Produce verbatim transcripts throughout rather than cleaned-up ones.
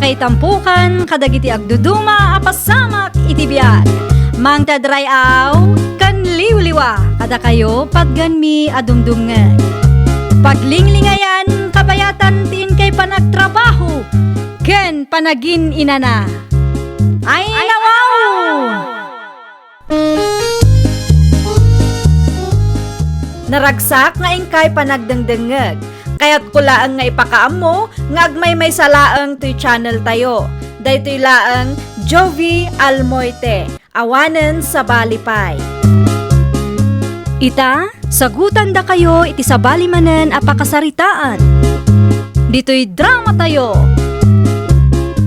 Ay tampukan kadagiti agduduma a pasamak iti biag. Mangted ray-aw ken liwliwa kadakayo patgenmi a dumdumngeg. Paglinglingayan kabayatan ti inkay panagtrabaho ken panagin-inana. Ay, nawaw! Naragsak nga inkay panagdengdengngeg. Kayatko laeng nga ipakaammo nga agmaymaysa laeng toy channel tayo. Daytoy laeng Jovie Almoite, awanen sabali pay. Ita, sagutandakayo iti sabali manen a pakasaritaan. Ditoy drama tayo.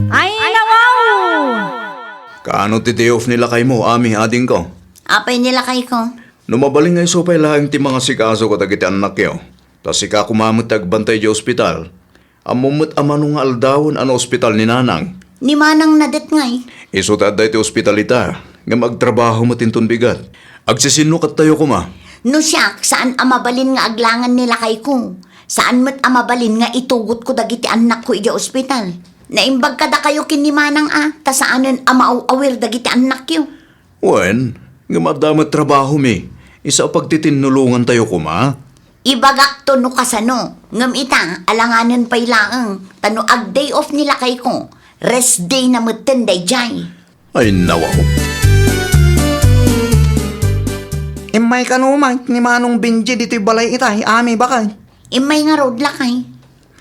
Ay, nawaw! Kaano ti day off ni lakaymo, Ami, adingko? Apay ni lakayko? No mabalin nga isu pay laeng ti mangasikaso kadagiti annakyo, ta sika koma met ti agbantay idiay ospital, ammom met a mano nga aldawen a naospital ni Nanang. Ni Manang Nadet ngay? Isu ti adda iti ospital ita, ngem agtrabaho met inton bigat. Agsisinnukatayo koma. No siak, saan a mabalin nga aglangen ni lakayko. Saan met a mabalin nga itugotko dagiti annakko idiay ospital. Naimbag kadakayo ken ni Manang a, ta saanen a maaw-awir dagiti annakyo. Wen, ngem adda met trabahomi. Isu a pagtitinulongantayo koma. Ibagakto no kasano, ngem ita, alanganen pay laeng, ta no ag-day off ni lakayko, rest day na metten daydiay. Ay, nawaw. Immay kano met ni Manong Benji ditoy balay ita, Ami, baket? Immay ngarud, lakay.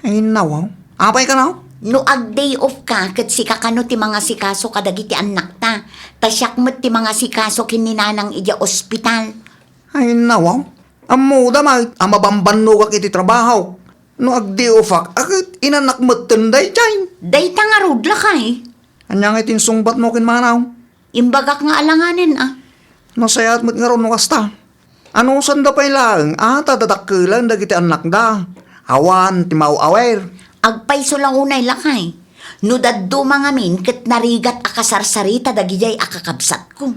Ay, nawaw. Apay kano? No ag-day off ka, ket sika kano ti mangasikaso kadagiti annakta. Ta siak met ti mangasikaso ken ni Nanang idiay ospital. Ay, nawaw. Ammoda met a mabambannogak iti trabahok. No ag-day off-ak, a ket inanak metten daydiay. Dayta ngarud, lakay. Ania ngay ti insungbatmo ken Manang? Imbagak nga alanganen a. Nasayaat met ngarud no kasta. Anusanda pay laeng a ta dadakkelen dagiti annakda. Awan ti maaw-awir. Agpayso la unay, lakay. No dadduma ngamin ket narigat a kasarsarita dagidiay a kakabsatko.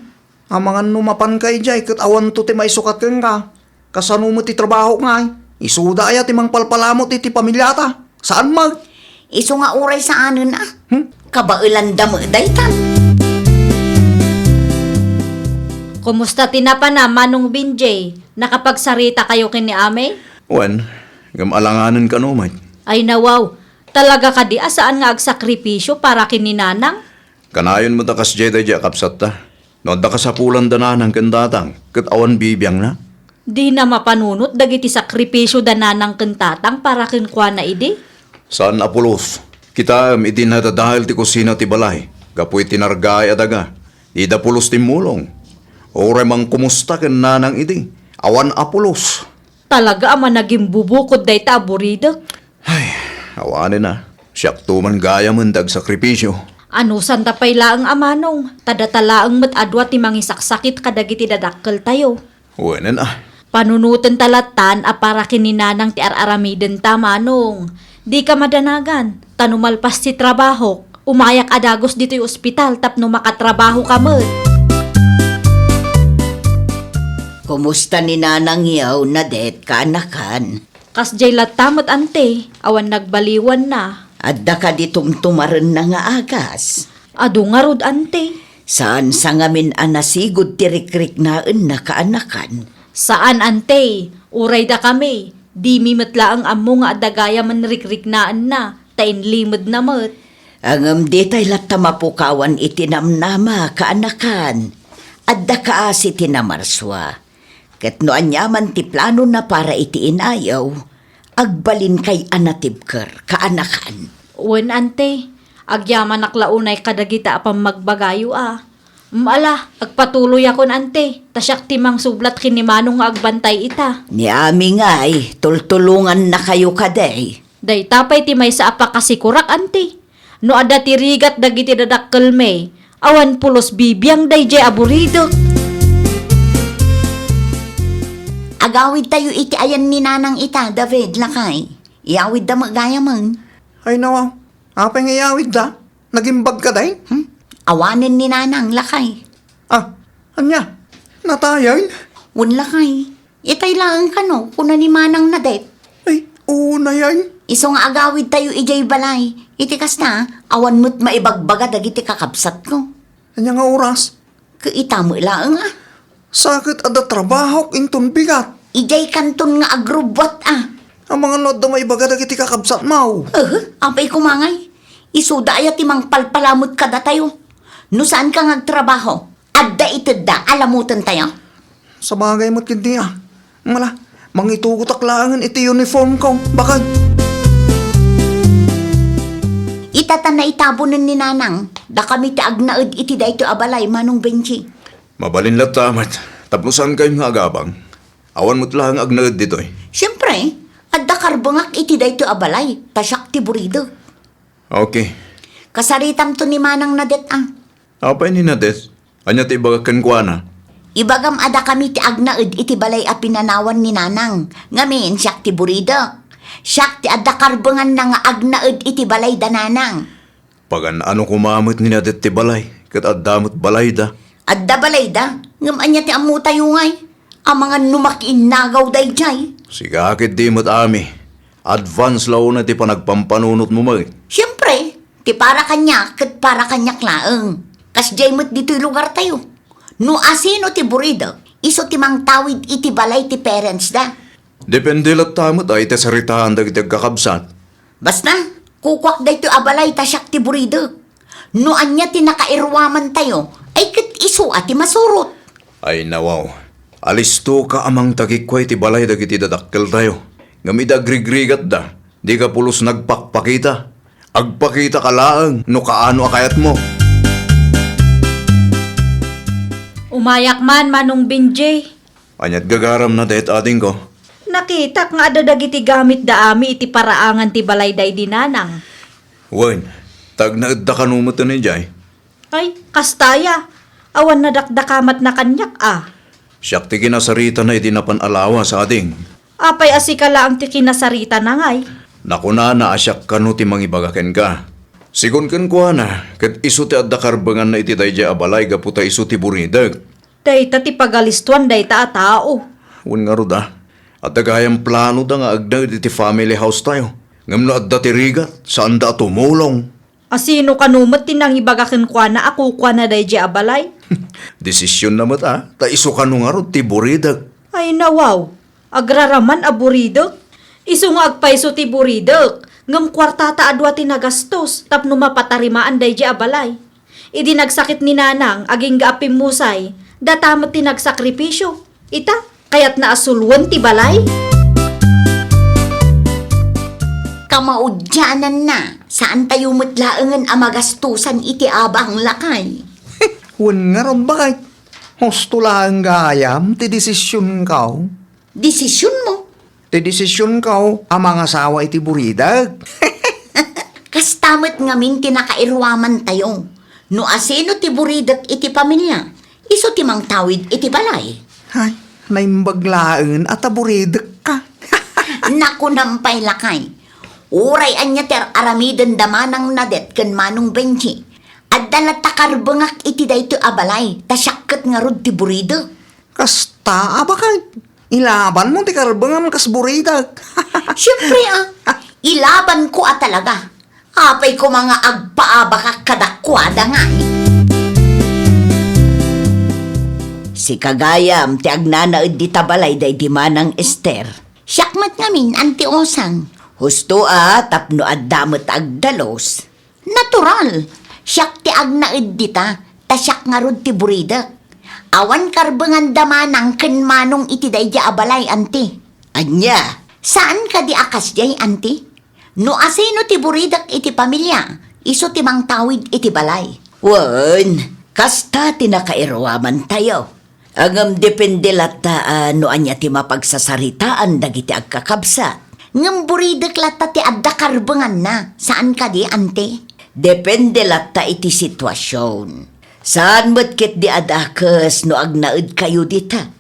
Amangan no mapanka idiay ket awanto ti maisukat kenka. Kasano met ti trabahok ngay? Isuda aya ti mangpalpalamut iti pamiliata? Saan met? Isu nga uray saanen a. Hmm? Kabaelanda met dayta. Kumusta ti napanam, Manong Benji? Nakapagsarita kayo ken ni Amay? Wen, ngem alanganen kano met. Ay nawaw, talaga kadi a saan nga agsakripisyo para ken ni Nanang? Kanayon met a kasdiay daydiay a kabsatta. No adda kasapulan da Nanang ken Tatang, ket awan bibiangna. Dina mapanunot dagiti sakripisyo da Nanang ken Tatang para kenkuana idi? Saan a pulos. Kitaem idi nadadael ti kusina ti balay, gapu iti nargaay a daga, dida pulos timmulong. Uray mangkumusta ken Nanang idi, awan a pulos. Talaga a managimbubukod dayta a buridek. Ay, awanen a. Siakto man gayamen ti agsakripisyo. Anusanta pay laeng a manong, ta data laeng met a dua ti mangisaksakit kadagiti dadakkeltayo. Wenen a. Panunotenta lattan a para ken ni Nanang ti ar-aramidenta, manong. Dika madanagan, ta no malpas ti trabahok, umayak a dagus ditoy ospital tapno makatrabahoka met. Kumusta ni Nanangyo, Nadet, kaanakan? Kasdiay latta met, ante, awan nagbaliwanna. Adda kadi tumtumarenna nga agas? Adu ngarud, ante. Saan sa ngamin a nasigud ti rikriknaenna, kaanakan? Saan, ante. Uray dakami, dimi met laeng ammo nga adda gayamen rikriknaenna, ta inlimedna met. Ngem ditay latta mapukawan iti namnama, kaanakan. Adda kaasi ti namarsua. Ket no aniaman ti planona para iti inayo, agbalinkay a natibker, kaanakan. Wen, ante, agyamanak la unay kadagita a pammagbagayo a. Em, ala, agpatuloyakon, ante, ta siak ti mangsublat ken ni Manong nga agbantay ita. Ni Ami ngay, tultulongannakayo kadi. Dayta pay ti maysa a pakasikorak, ante. No adda ti rigat dagiti dadakkelmi, awan pulos bibiang daydiay a buridek. Agawidtayo iti ayan ni Nanang ita, David, lakay. Iyawidda met gayamen. Ay, nawa, apay nga iyawidda? Nagimbag kadi? Hmm? Awanen ni Nanang, lakay. Ah, ania? Natayen? Wen, lakay. Itay laeng kano, kuna ni Manang Nadet. Ay, unayen. Isu nga agawidtayo idiay balay. Iti kasta, awan met maibagbaga dagiti kakabsatko. Ania nga oras? Ket ita met laeng a. Sa ket adda trabahok inton bigat. Idiay kanton nga agrubbuat a. Amangan no adda maibaga dagiti kakabsatmo. Eh, apay koma ngay. Isuda aya ti mangpalpala met kadatayo. No saanka nga agtrabaho, adda itedda a lamutentayo. Sabagay met ketdi a. Mala, mangitugotak laengen iti uniformko, bakay. Ita ta naitabonen ni Nanang, dakami ti agnaed iti daytoy a balay, Manong Benji. Mabalin latta met, tapno saankayo nga agabang. Awan met laeng agnaed ditoy. Siempre, adda karbengak iti daytoy a balay, ta siak ti buridek. Okay. Kasaritamto ni Manang Nadet a. Apay ni Nadet? Ania ti ibagak kenkuana? Ibagam a dakami ti agnaed iti balay a pinanawan ni Nanang. Ngamin, siak ti buridek. Siak ti adda karbenganna nga agnaed iti balay da Nanang. Pagan-ano koma met ni Nadet ti balay, ket adda met balayda. Adda balayda? Ngem ania ti ammotayo ngay? Amangan no makiinnagaw daydiay. Sika ketdi met, Ami. Advance la unay ti panagpampanunotmo met. Siempre, ti para kaniak ket para kaniak laeng. Kasdiay met ditoy lugartayo. No asino ti buridek, isu ti mangtawid iti balay ti parents da. Depende latta met a iti saritaan dagiti agkakabsat. Basta, kukuak daytoy a balay ta siak ti buridek. No ania ti nakairuamantayo, ay ket isu a ti masurot. Ay nawaw, alistoka a mangtagikua iti balay dagiti dadakkeltayo. Ngem idi agrigrigatda, dika pulos nagpakpakita. Agpakitaka laeng no kaano a kayatmo. Umayak man, Manong Benji. Aniat gagaramna dayta adingko? Nakitak nga adda dagiti gamitda Ami iti paraangan ti balayda idi Nanang. Wen, ta agnaedda kano met idiay? Ay, kasta aya. Awan nadakdakamatna kaniak a. Siak ti kinasaritana idi napan a lawas, ading. Apay a sika laeng ti kinasaritana ngay? Nakunana a siak kano ti mangibaga kenka. Sigun kenkuana, ket isu ti adda karbenganna iti daydiay a balay gapu ta isu ti buridek. Dayta ti pagalistoan dayta a tao. Wen ngarud a, adda gayam planoda nga agnaed iti family house-tayo. Ngem no adda ti rigat, saanda a tumulong. Asino kano met ti nangibaga kenkuana a kukuana daydiay a balay? Desisionna met a, ta isu kano ngarud ti buridek. Ay nawaw, agraraman a buridek? Isu nga agpayso ti buridek, ngem kuartata a dua ti nagastos tapno mapatarimaan daydiay a balay. Idi nagsakit ni Nanang, agingga a pimmusay, data met ti nagsakripisio. Ita, kayatna a suloen ti balay? Kamaudiananna, saantayo met laengen a magastosan iti abang, lakay. Wen ngarud, bakay. Husto laeng gayam ti desisionko. Desisionmo? Ti desisionko a mangasawa iti buridek. Kasta met ngamin ti nakairuamantayo. No asino ti buridek iti pamilia, isu ti mangtawid iti balay. Ay, naimbag laeng a ta buridekka. Nakunam pay, lakay. Uray ania ti ar-aramiden da Manang Nadet ken Manong Benji, adda latta karbengak iti daytoy a balay, ta siak ket ngarud ti buridek. Kasta a, bakay. Ilabanmo ti karbengam kas buridek. Siempre a, ilabanko a talaga. Apay koma nga agpaabakak kadakuada ngay? Sika gayam ti agnanaed dita balay daydi Manang Ester. Siak met ngamin, Anti Osang. Husto a, tapno adda met agdalus. Natural! Siak ti agnaed dita, ta siak ngarud ti buridek. Awan karbengan da Manang ken Manong iti daydiay a balay, Anti. Ania? Saan kadi a kasdiay, Anti? No asino ti buridek iti pamilia, isu ti mangtawid iti balay. Wen, kasta ti nakairuamantayo. Ngem depende latta a no ania ti mapagsasaritaan dagiti agkakabsat. Ngem buridek latta ti adda karbenganna, saan kadi, Anti? Depende latta iti situasion. Saan met ketdi a dakes no agnaedkayo dita.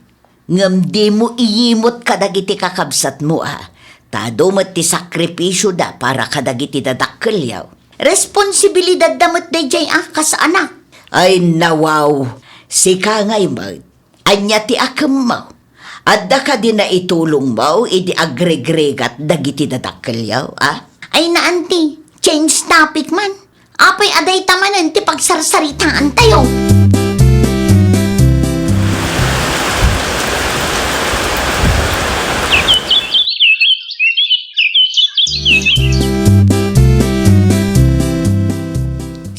Ngem dimo iyimut kadagiti kakabsatmo a, ta adu met ti sakripisioda para kadagiti dadakkelyo. Responsibilidadda met daydiay a kas anak. Ay, nawaw, sika ngay met. Ania ti akemmo? Adda kadi naitulongmo idi agrigrigat dagiti dadakkelyo, a? Ay na, anti, change topic man. Apay a dayta manen ti pagsarsaritaantayo?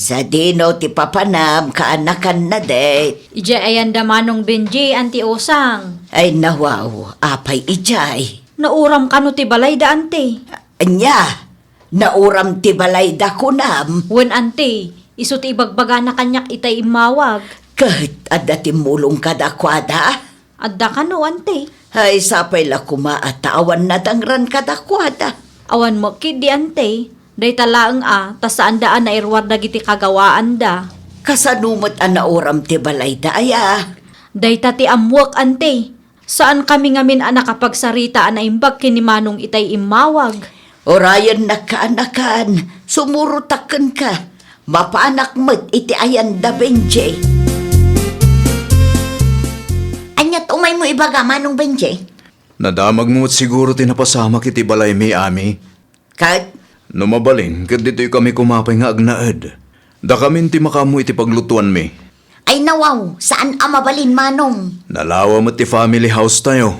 Sadino ti papanam, kaanakan, Nadet? Idiay ayanda Manong Benji, Anti Osang. Ay, nawaw, apay idiay? Nauram kano ti balayda, Anti? Ania? Nauram ti balayda, kunam? Wen, Anti, isu ti ibagbagana kaniak itay immawag. Ket adda timmulong kadakuada? Adda kano, Anti. Ay, sapay la koma a ta awan nadangran kadakuada. Awan met ketdi, Anti. Dayta laeng a, ta saanda a nairuar dagiti kagawaanda. Kasano met a nauram ti balayda aya? Dayta ti ammuek, Anti. Saankami ngamin a nakapagsarita a naimbag ken ni Manong itay immawag. Urayennak, kaanakan, sumurotak kenka. Mapanak met iti ayanda, Benji. Aniat umaymo ibaga, Manong Benji? Nadamagmo met siguro ti napasamak iti balaymi, Ami. Ket? No mabalin, ket ditoykami koma pay nga agnaed. Dakamin ti makaammo iti paglutuanmi. Ay nawaw, saan a mabalin, Manong. Nalawa met ti family house tayo.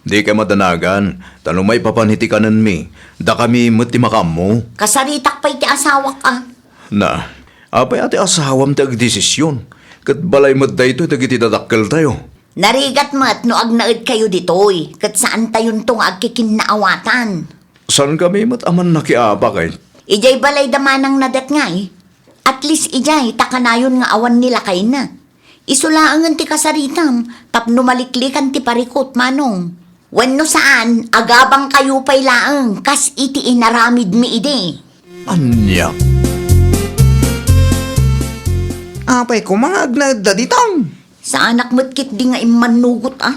Dikay madanagan, ta no maipapan iti kanenmi, dakami met ti makaammo. Kasaritak pay ti asawak a. Na, apay a ti asawam ti agdesisyon? Ket balay met daytoy dagiti dadakkel tayo. Narigat met no agnaed kayo ditoy, ket saan tayonto nga agkikinnaawatan. Saan kami met a mannakiapa ket? Idiay balay da Manang Nadet ngay. At least idiay ta kanayon nga awan ni lakayna. Isu laengen ti kasaritam tapno maliklikan ti parikut, Manong. Wenno saan, agabang kayo pay laeng kas iti inaramidmi idi. Ania? Apay koma nga agnaedda ditoy? Saanak met ketdi nga immannugot a.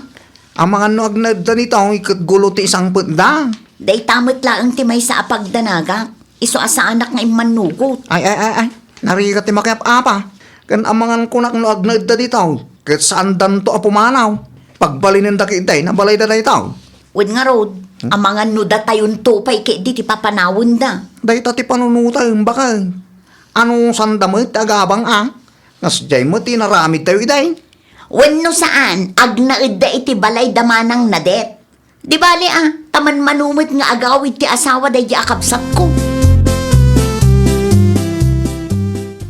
Amangan no agnaedda ditoy ket gulo ti isangpetda. Dayta met laeng ti maysa a pagdanagak. Isu a saanak nga immannugot. Ay, ay, ay, ay. Narigat ti makiap-apa. Ken amangan kunak no agnaedda ditoy, ket saandanto a pumanaw. Pagbalinenda ketdi, nabalayda daytoy. Wen ngarud, hmm? Amangan no datayonto pay ketdi ti papanawenda. Dayta ti panunotayo, baket. Ano sanda met ti agabang a? Kasdiay met ti inaramidtayo idi. Wenno saan, agnaedda iti balay da Manang Nadet. Di bale a, ta manmano met nga agawid ti asawa daydi a kabsatko.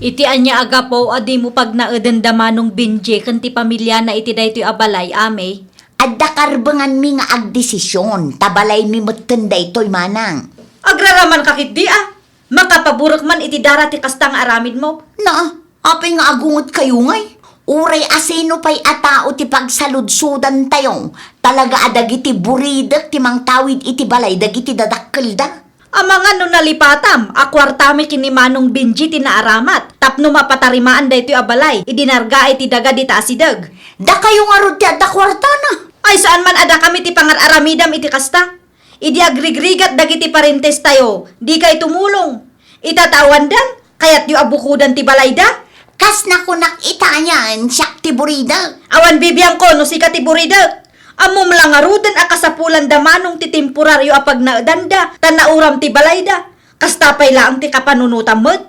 Iti ania a gapu a dimo pagnaeden da Manong Benji ken ti pamiliana iti daytoy a balay, Ami? Adda karbenganmi nga agdesisyon, ta balaymi metten daytoy, Manang. Agraramanka ketdi a? Makapaburek man iti dara ti kasta nga aramidmo? Na, apay nga agungetkayo ngay? Uray asino pay a tao ti pagsaludsodantayo, talaga a dagiti buridek ti mangtawid iti balay dagiti dadakkelda. Amangan no nalipatam a kuartami ken ni Manong Benji ti naaramat tapno mapatarimaan daytoy a balay idi nargaay ti daga dita asideg. Dakayo ngarud ti adda kuartana. Ay, saan man a dakami ti pangar-aramidam iti kasta? Idi agrigrigat dagiti parentestayo, dikay tumulong. Ita ta awan dem, kayatyo a bukodan ti balayda? Kas nakunak ita nian, siak ti buridek. Awan bibiangko no sika ti buridek. Ammom la ngaruden a kasapulan da Manong ti temporario a pagnaedanda, ta nauram ti balayda. Kasta pay laeng ti kapanunotam met.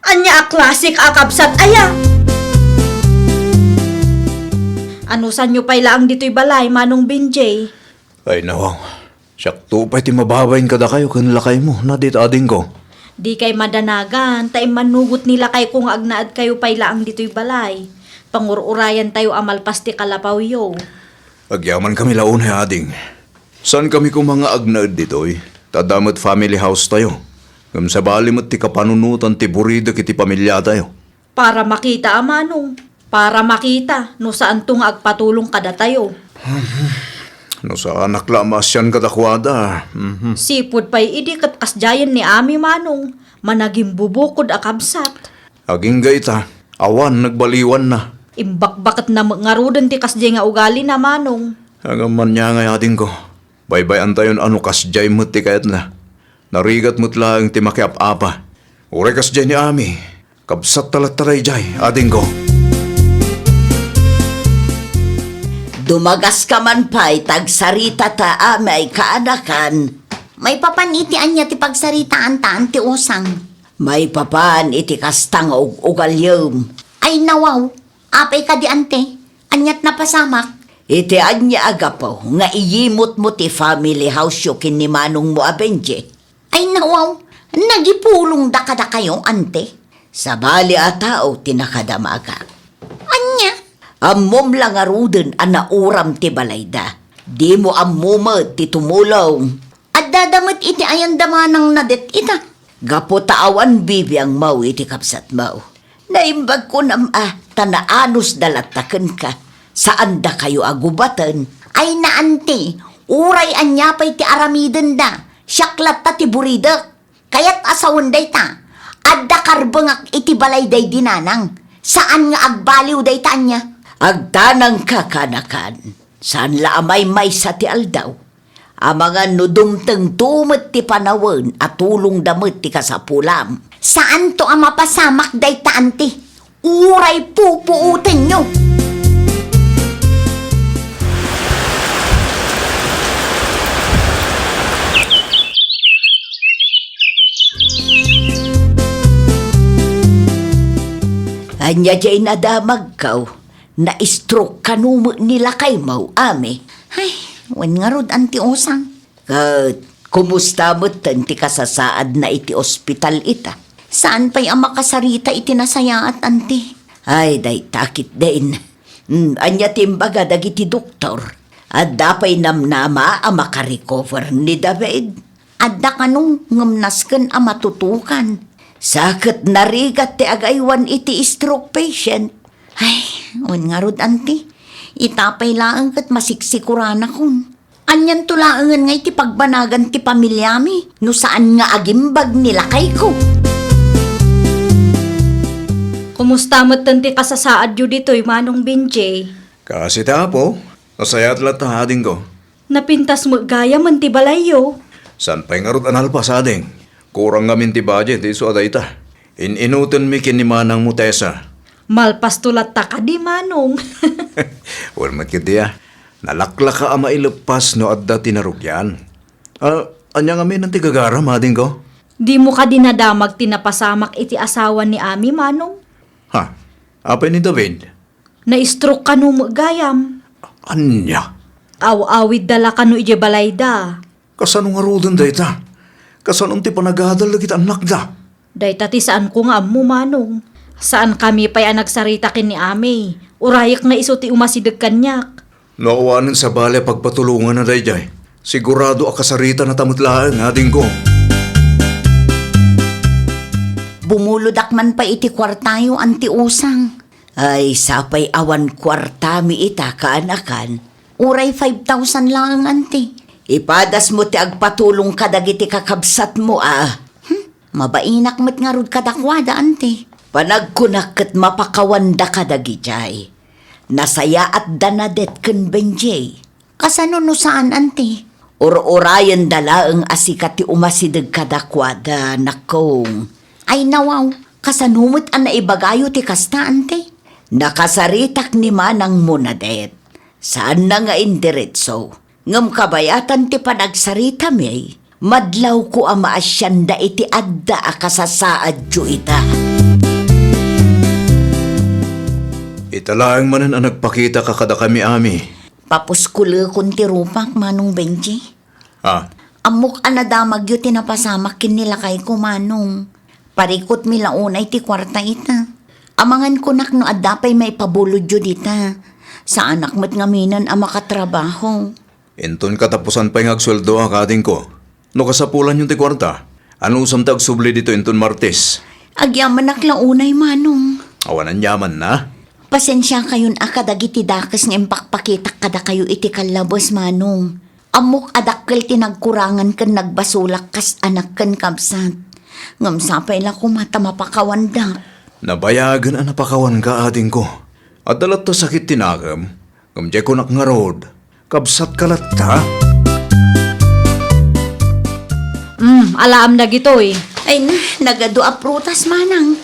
Ania a klasik a kabsat aya? Anusanyo pay laeng ditoy balay, Manong Benjay? Ay, nawaw. Siakto pay ti mababain kadakayo ken lakaymo, Nadet, adingko. Dikay madanagan, ta immanugot ni lakayko nga agnaedkayo pay laeng ditoy balay. Pangur-urayantayo a malpas ti kalapawyo. Agyamankami la unay, ading. Saankami koma nga agnaed ditoy, ta adda met family house tayo. Ngem sabali met ti kapanunotan ti buridek iti pamiliatayo. Para makita a Manong, para makita no saanto nga agpatulong kadatayo. No saanak la a maasian kadakuada. Mhm. Sipud pay idi ket kasdiayen ni Ami, Manong, managimbubukod a kabsat. Agingga ita, awan nagbaliwanna. Imbakbaketna met ngaruden ti kasdiay nga ugalina, Manong. Ngem ania ngay, adingko. Baybay-antayon a no kasdiay met ti kayatna. Narigat met laeng ti makiap-apa. Uray kasdiay ni Ami, kabsatta latta daydiay, adingko. Dumagaska man pay ta agsaritata, Ami, ay kaanakan. Maipapan iti ania ti pagsaritaanta, Anti Usang? Maipapan iti kasta nga ug-ugaliem. Ay, nawaw. Apay kadi, Anti? Aniat napasamak? Iti ania a gapu nga iyimutmo ti family house-yo ken ni manongmo a Benji? Ay, nawaw, nagipulongda kadakayo, Anti? Sabali a tao ti nakadamagak. Ania? Ammom la ngaruden a nauram ti balayda. Dimo ammo met ti tumulong. Addada met iti ayanda manang Nadet ita. Gapu ta awan bibiangmo iti kabsatmo. Naimbag kunam a ta naanusda latta kenka. Saandakayo a gubaten. Ay, Anti, uray ania pay ti aramidenda, siak latta ti buridek. Kayat a sawen dayta, adda karbengak iti balay daydi nanang. Saan nga agbaliw dayta ania? Agtanangka, kaanakan. Saan la a maymaysa ti aldaw. Amangan no dumtengto met ti panawen a tulongda met ti kasapulam. Saanto a mapasamak dayta, Anti. Uray pupuotenyo. Ania diay nadamagko? Na-stroke kano met ni lakaymo, Ami? Ay, wen ngarud, Anti Usang. Ket kumusta metten ti kasasaadna iti ospital ita? Saan pay a makasarita iti nasayaat, Anti. Ay, dayta ketdin. Hmm, ania ti imbaga dagiti doktor? Adda pay namnama a makarecover ni David? Adda kano, ngem nasken a matutukan. Sa ket narigat ti agaywan iti stroke patient. Ay, wen ngarud, Anti. Ita pay laeng ket masiksikuranakon. Anianto laengen nga iti pagbanagan ti pamiliami no saan nga agimbag ni lakayko? Kumusta metten ti kasasaadyo ditoy, Manong Benjay? Kaasi ti Apo, nasayaat latta, adingko. Napintas met gayamen ti balayyo. Saan pay ngarud a nalpas, ading. Kurang ngamin ti budget, isu a dayta. In-inutenmi ken ni Manangmo Tessa. Malpasto latta kadi, Manong. Wen met ketdi a. Nalaklaka a maileppas no adda ti narugian. Ah, ania ngamin ti gagaram, adingko? Dimo kadi nadamag ti napasamak iti asawa ni Ami, Manong? Ha? Apay ni David? Na-stroke kano met gayam. Ania? Aw-awidda la kano idiay balayda. Kasano ngaruden dayta? Kasano ti panagadal dagiti annakda? Dayta ti saanko nga ammo, Manong. Saankami pay a nagsarita ken ni Ami. Urayek nga isu ti umasideg kaniak. No awanen sabali a pagpatulonganna daydiay, sigurado a kasaritana ta met laeng, adingko. Bumulodak man pay iti kuartayo, Anti Usang. Ay, sapay awan kuartami ita, kaanakan. Uray five thousand laeng, Anti. Ipadasmo ti agpatulong kadagiti kakabsatmo a. Hmm, mabainak met ngarud kadakuada, Anti. Panagkunak ket mapakawanda kadagidiay. Nasayaatda Nadet ken Benjay. Kasano no saan, Anti? Ur-urayenda laeng a sika ti umasideg kadakuada, nakong. Ay, nawaw, kasano met a naibagayo ti kasta, Anti? Nakasaritak ni manangmo, Nadet. Saanna nga indiretso. Ngem kabayatan ti panagsaritami, madlawko a maasianda iti adda a kasasaadyo ita. Ita laeng manen a nagpakitaka kadakami, Ami. Papuskulekon ti rupak, Manong Benji. Ah. Ammok a nadamagyo ti napasamak ken ni lakayko, Manong. Parikutmi la unay ti kuarta ita. Amangan kunak no adda pay maipabulodyo dita. Saanak met ngaminen a makatrabaho. Inton katapusan pay nga agsueldoak, adingko. No kasapulanyon ti kuarta, anusam ti agsubli ditoy inton Martes? Agyamanak la unay, Manong. Awan aniamanna. Pasensiakayon a kadagiti dakes nga impakpakitak kadakayo iti kallabes, Manong. Ammok a dakkel ti nagkurangan ken nagbasolak kas anak ken kabsat. Ngem sapay la koma ta mapakawandak. Nabayagen a napakawanka, adingko. Adda latta sakit ti nakem. Ngem diay kunak ngarud, kabsatka latta? Mm, alaam dagitoy. Ay na, nagadu a prutas, Manang.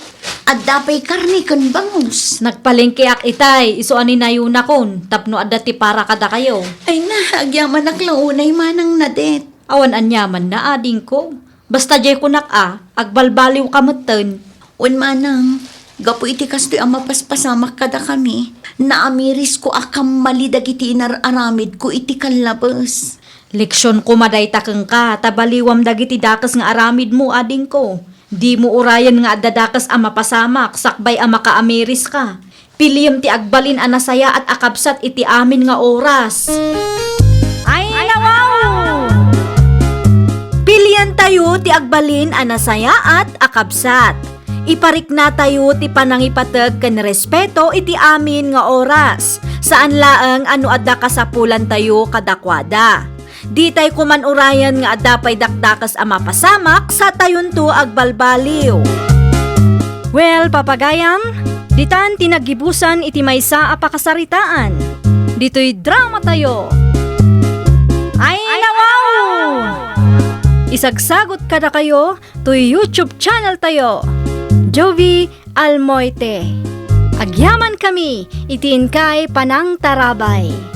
Adda pay karne ken bangus. Nagpalengkeak itay, isu a ninayonakon, tapno adda ti para kadakayo. Ay na, agyamanak la unay, Manang Nadet. Awan aniamanna, adingko. Basta diay kunak a, agbalbaliwka metten. Wen, Manang, gapu iti kastoy a mapaspasamak kadakami, naamirisko a kammali dagiti inar-aramidko iti kallabes. Leksion koma dayta kenka, ta baliwam dagiti dakes nga aramidmo, adingko. Dimo urayen nga adda dakes a mapasamak sakbay a makaamiriska. Piliem ti agbalin a nasayaat a kabsat iti amin nga oras. Ay, nawaw! Pilientayo ti agbalin a nasayaat a kabsat. Ipariknatayo ti panangipateg ken respeto iti amin nga oras. Saan laeng a no adda kasapulantayo kadakuada. Ditay koman urayen nga adda pay dakdakes a mapasamak satayonto agbalbaliw. Well, papagayam, ditan ti naggibusan iti maysa a pakasaritaan. Ditoy dramatayo. Ay, nawaw! Isagsagot kadakayo toy YouTube channel tayo, Jovie Almoite. Agyamankami iti inkay panangtarabay.